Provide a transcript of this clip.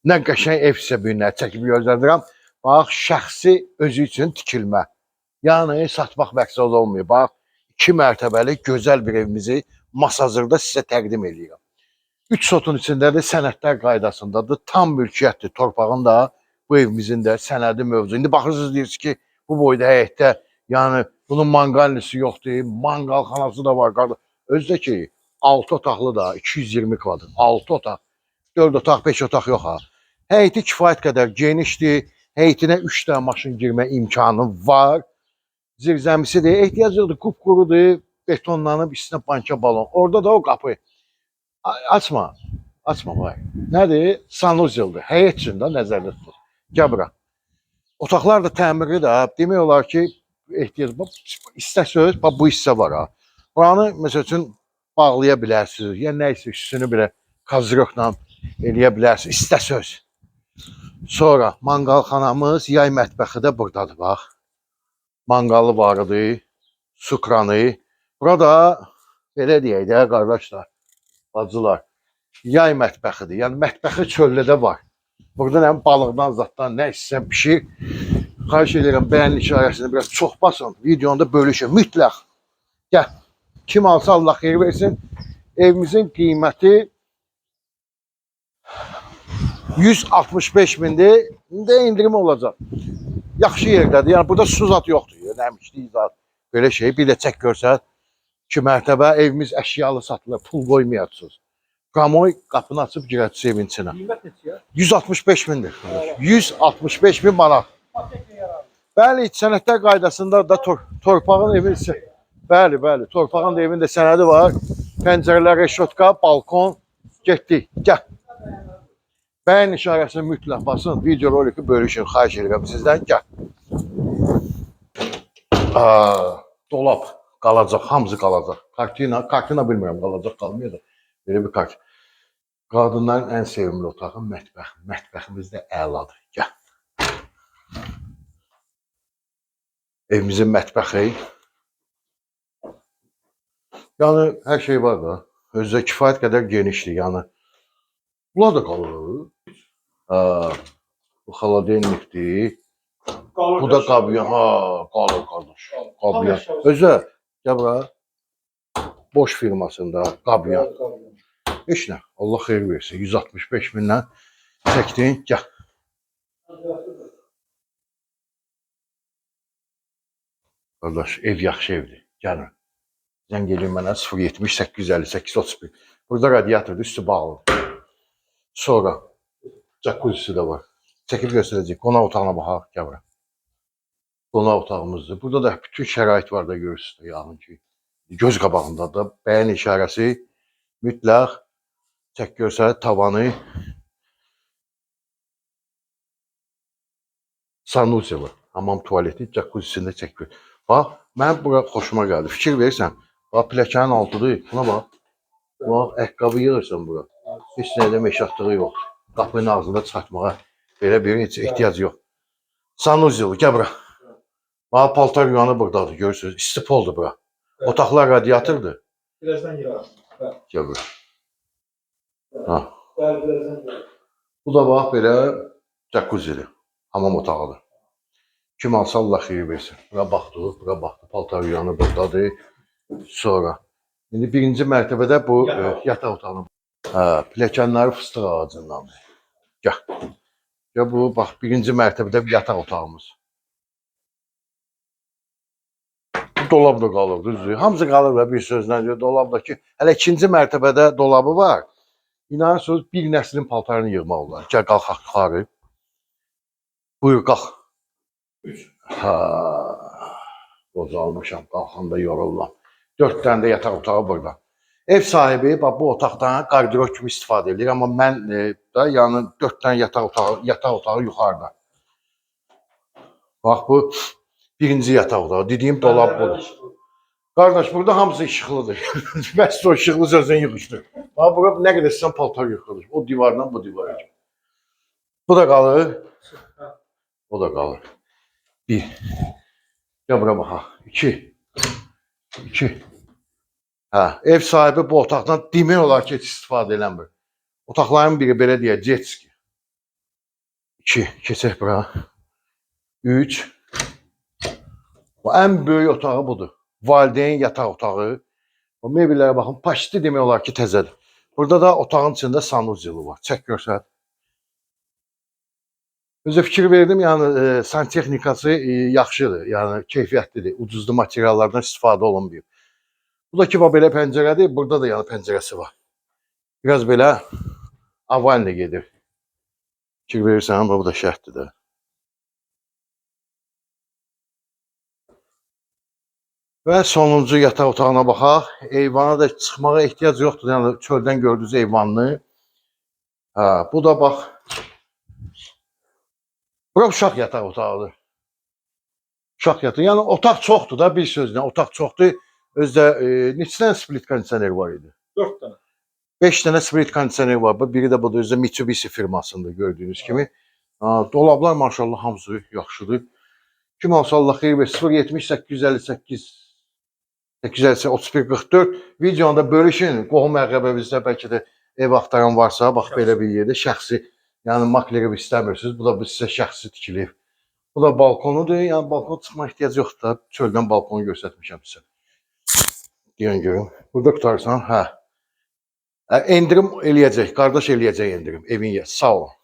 Nə qəşəng ev sizə bu günlər çəkib göstərirəm. Bax, şəxsi özü üçün tikilmə. Yəni satmaq məqsədi olmuyor. Bax, 2 mərtəbəli gözəl bir evimizi Masazırda sizə təqdim eləyirəm. 3 sotun içindədir, sənədlər qaydasındadır. Tam mülkiyyətdir. Torpağın da bu evimizin də sənədi mövcud. İndi baxırsınız deyirsiniz ki, bu boyda həyətdə, yəni bunun manqalnisi yoxdur, manqalxanası da var qardaş. Özü də ki, 6 otaqlı da 220 kvadrat. 6 otaq, 4 otaq, 5 otaq yox ha. Həyəti kifayət qədər genişdir. Həyətinə 3 dənə maşın girmə imkanı var. Zirzəmisidir, ehtiyac yoxdur, qupqurudur, betonlanıb üstünə banka balon. Orada da o qapı. Açma, açma vay. Nədir? Sanuzeldir. Həyət üçün də nəzərdə tutulur. Gəl bura. Otaqlar da təmirlidir ha. Demək olar ki, ehtiyac bax, istəsəz, bax bu hissə var ha. Buranı məsəl üçün bağlaya bilərsiniz. Ya nə isə üstünü belə kazırıqla eləyə bilərsiniz. İstəsəz. Sonra manqalxanamız, yay mətbəxi də buradadır bax. Manqalı var idi, su kranı. Burada belə deyək də qardaşlar, bacılar, yay mətbəxidir. Yəni mətbəxi çöldə də var. Burada nə balıqdan, zaddan nə istəsən pişir. Xahiş edirəm bəyən işarəsini biraz çox basın. Videonu da bölüşün mütləq. Gəl. Kim alsa Allah xeyir versin. Evimizin qiyməti 165 mindir. İndi indirim olacaq. Yaxşı yerdədir. Yəni burada su zat yoxdur. Nəmişlik zat. Belə şey. Bir də çək görsət. 2 mərtəbə evimiz əşyalı satılır. Pul qoymayasınız. Qamoy qapını açıb girəcəksiniz evin içinə. Qiymət neçə ya? 165 mindir. 165 min manat. Ipoteka yararlı. Bəli, sənədlər qaydasında da torpağın evin Bəli, bəli, torpağın da evin də sənədi var. Pəncərələr, reşotka, balkon. Getdik. Gəl. Bəyən işarəsini mütləq basın. Video roliki bölüşün. Xahiş edirəm sizdən. Gəl. Aa, dolab qalacaq, hamısı qalacaq. Kartina, kartina bilmirəm qalacaq, qalmayacaq. Belə bir kart. Qadınların ən sevimli otağı mətbəx. Mətbəximiz də əladır. Gəl. Evimizin mətbəxi. Yəni hər şey var da. Özü də kifayət qədər genişdir. Yəni bunlar da qalır. Ha, bu xaladelnikdir. Qalır. Bu da qabyan. Ha, qalır qardaş. Qabyan. Özü də gəl bura. Boş firmasında qabyan. Heç nə. Allah xeyir versin. 165 mindən çəkdin. Gəl. Qardaş, ev yaxşı evdir. Gəlin. Zəng eləyin mənə 070 858 31. Burada radiatordur, üstü bağlıdır. Sonra jacuzzi də var. Çəkib göstərəcək. Qonaq otağına baxaq, gəl bura. Qonaq otağımızdır. Burada da bütün şərait var da görürsünüz də, yəni ki, göz qabağında da bəyən işarəsi mütləq çək görsər tavanı sanuzeli, hamam tualeti, jacuzzi-sini də çək gör. Bax, mən bura xoşuma gəldi. Fikir verirsən, bax pilləkənin altıdır. Buna bax. Bax, ayaqqabı yığırsan bura. Heç nə də meşatlığı yoxdur. Qapının ağzında çıxartmağa belə bir heç ehtiyac yox. Sanuzeli, gəl bura. Bax, paltar yuvanı buradadır, görürsünüz. İstipoldur bura. Otaqlar radiatordur. Birazdan yığarım. Gəl bura. Ha. Bəli, birazdan yığarım. Bu da bax belə jacuzzidir. Hamam otağıdır. Kim alsa Allah xeyir versin. Bura baxdı, bura baxdı. Paltar yuyanı buradadır. Sonra. İndi birinci mərtəbədə bu yataq otağı. Hə, pilləkənləri fıstıq ağacındandır. Gəl. Gəl bu bax birinci mərtəbədə bir yataq otağımız. Bu dolab da qalır, düzdür. Hamısı qalır və bir sözlə deyir, dolabdakı. Hələ ikinci mərtəbədə dolabı var. İnanırsınız bir nəslin paltarını yığmaq olar. Gəl qalxaq yuxarı. Buyur qalx. 3. Ha, bozalmışam, qalxanda yoruldum. 4 dənə də yataq otağı burada. Ev sahibi bax bu otaqdan qardırob kimi istifadə edir, amma mən da yəni 4 dənə yataq otağı yuxarıda. Bax bu birinci yataq otağı. Dediyim dolab budur. Qardaş, burada hamısı işıqlıdır. Bəs o işıqlı sözün yığışdır. Bax bura nə qədər istəsən paltar yığ qardaş. O divardan bu divara. Bu da qalır. O da qalır. Bir. Gəl bura baxaq. 2. 2. Hə, ev sahibi bu otaqdan demək olar ki, heç istifadə eləmir. Otaqların biri belə deyək, jetski. 2, keçək bura. 3. Bu ən böyük otağı budur. Valideyn yataq otağı. O mebellərə baxın, paçti demək olar ki, təzədir. Burada da otağın içində sanuzyolu var. Çək görsət. Özə fikir verdim, yəni santexnikası yaxşıdır, yəni keyfiyyətlidir. Ucuzlu materiallardan istifadə olunmayıb. Bu da ki, bax belə pəncərədir. Burada da yəni pəncərəsi var. Biraz belə avalni gedir. Fikir verirsən, bax bu da şərtdir də. Və sonuncu yataq otağına baxaq. Eyvana da çıxmağa ehtiyac yoxdur. Yəni çöldən gördüyünüz eyvanını. Hə, bu da bax. Bura uşaq yataq otağıdır. Uşaq yatağı. Yəni otaq çoxdur da bir sözlə, otaq çoxdur. Özdə neçə dənə split kondisioner var idi? 4 dənə. 5 dənə split kondisioner var. Bu biri də budur. Özdə Mitsubishi firmasındır gördüyünüz kimi. Ha, dolablar maşallah hamısı yaxşıdır. Kim olsa Allah xeyir versin. 070 858 858 31 44 videonu da bölüşün. Qohum əqrəbənizdə bəlkə də ev axtaran varsa, bax belə bir yerdə şəxsi, yəni makler ev istəmirsiniz. Bu da bu sizə şəxsi tikilib. Bu da balkonudur. Yəni balkona çıxmaq ehtiyac yoxdur da. Çöldən balkonu göstərmişəm sizə. Deyən görüm. Burada qurtarsan, hə. Endirim eləyəcək, qardaş eləyəcək endirim evin yer. Sağ olun.